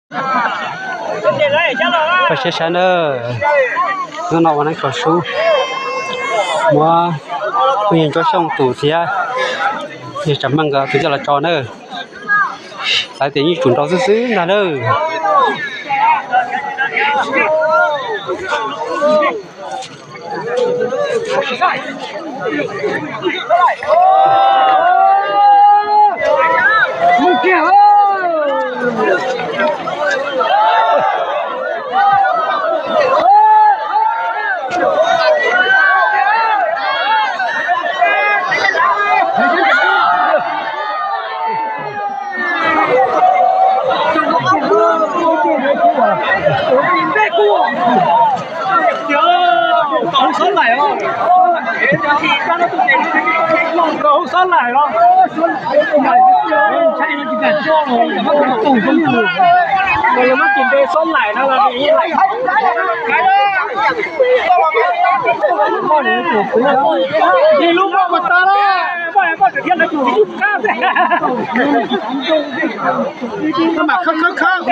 Koj siab saib nawb, hnub no ua neeb kho sub, muab phooj ywg Ntsuab Xyooj tus thiab yawg Tsav Meej nkawd tus coj los tso nawb. Xav tias yeej tsum nrau xwb xwb ntag nawb. Koj hu xob laim los? Ib lub poj mas tas lawm, poj thiab lawv tus ib qab. Koj mam khawb khawb khawb.